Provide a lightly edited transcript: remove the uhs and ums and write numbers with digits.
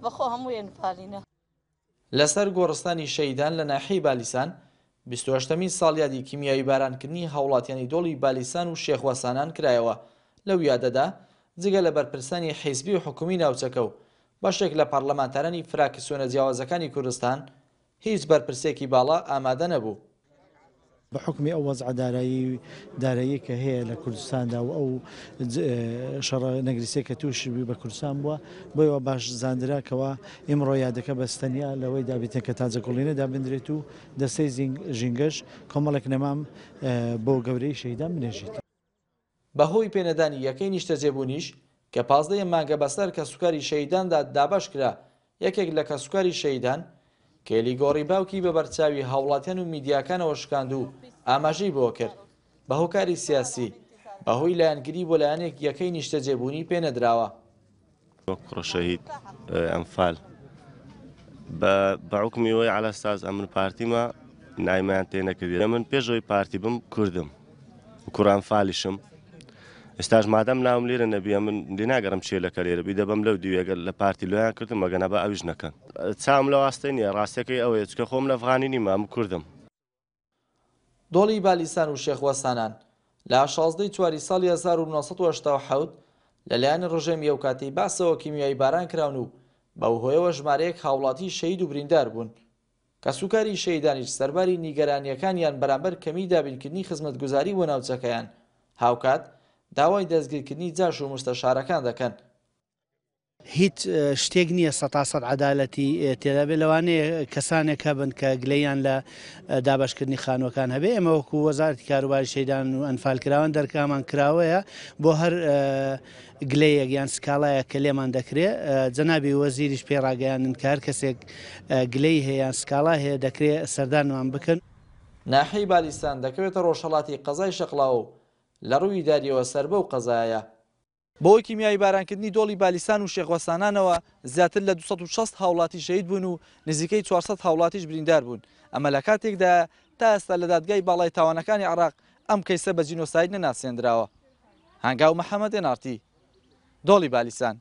بەخۆ هەموو ئەنفالینە. لەسەر گۆڕستانی شەهیدان لە ناحیەی بالیسان، بیست و هەشتەمین ساڵیادی کیمیاویبارانکردنی هاوڵاتیانی دۆڵی بالیسان و شێخ وەسانان کرایەوە، لەو یادەدا جگە لە بەرپرسانی حیزبی و حکومی ناوچەکە و بەشێک لە پەڕلەمانتارانی فراکسیۆنە جیاوازەکانی کوردستان، هیچ بەرپرسێکی باڵا ئامادە نەبوو. بە حوکمی ئەو وەزعە دارایی داراییەی کە هەیە لە کوردستاندا و ئەو شەڕە نەگریسەی کە تووشی بە کوردستان بووە، بۆیە وا باش زاندرا کەوا ئیمڕۆ یادەکە بەس تەنیا لەوەی دابیتن کە تاجەگوڵینە دابندرێت و دەستەی ژینگەش کۆمەڵێک نەمام بۆ گەورەی شەهیدان بنێژیت. بەهۆی پێنەدانی یەکەی نیشتەجێبوونیش کە 15 ی مانگە بەسەر کەسوکاری شەهیداندا دابەشکرا، یەکێک لە کەسوکاری شەهیدان کێلی گۆڕی باوکی بە بەرچاوی هاوڵاتیان و میدیاکانەوە شکاند و ئاماژەی بەوەکرد، بە هۆکاری سیاسی، بەهۆی لایەنگری بۆ لایەنێک یەکەی نیشتەجێبوونی پێنەدراوە. وەک کوڕە شەهید ئەنفال بە بە حوکمی ئەوەی عەلە ساز ئەمن پارتیمە نایمیان تێ نەکردی ئەمن پێش ئەوەی پارتی بم کوردم و کوڕ ئەنفالیشم ئێستاش مادەم ناوم لێرە نەبی ئەمن لێ ناگەڕم چێ لەکە لێرە بی دەبەم لەو دیوێگەر لە پارتی لۆیان کردم مەگەنە بە ئەویش نەکەن چاوم لە واستەی نییە ڕاستەکەی ئەوەیە چکە خۆم لە ئەفغانی نیمە ئەم کوردم. دۆڵی بالیسان و شێخ وەسانان لە 16 ی چواری ساڵی 1987 لەلایەن ڕژێمی ئەوکاتەی بەعسەوە کیمیایی باران کراون و بەو هۆیەوە ژمارەیەک هاوڵاتی شەهید و بریندار بوون. کەسوکاری شەهیدانیش سەرباری نیگەرانییەکانیان بەرامبەر کەمیی دابینکردنی خزمەتگوزاری بۆ ناوچەکەیان، هاوکات داوای دەستگیرکردنی جاش و موستەشارەکان دەکەن. هیچ شتێک نییە سەتا سەد عەدالەتی تێدا بێت، لەوانەیە کەسانێک هەبن کە گلەییان لە دابەشکردنی خانووەکان هەبێ، ئێمە وەکو وەزارەتی کاروباری شەهیدان و ئەنفالکراوان دەرگامان کراوەیە بۆ هەر گلەیەک یان سکاڵایەک کە لێمان دەکرێ، جەنابی وەزیریش پێی ڕاگەیاندن کە هەر کەسێک گلەیی هەیە یان سکاڵای هەیە دەکرێ سەردانمان بکەن. ناحیەی بالیسان دەکەوێتە ڕۆژهەڵاتی قەزای شەقڵاوە و لە ڕووی ئیدارییەوە سەر بەو قەزایەیە. بەهۆی کیمیاییبارانکردنی دۆڵی بالیسان و شێخ وەسانانەوە زیاتر لە 260 هاوڵاتی شەهید بوون و نزیکەی 400 هاوڵاتیش بریندار بوون، ئەمە لە کاتێکدایە تا ئێستا لە دادگای باڵای تاوانەکانی عێراق ئەم کەیسە بە جینۆساید نەناسێندراوە. هەنگاو محەمەد، ئێن ئاڕ تی، دۆڵی بالیسان.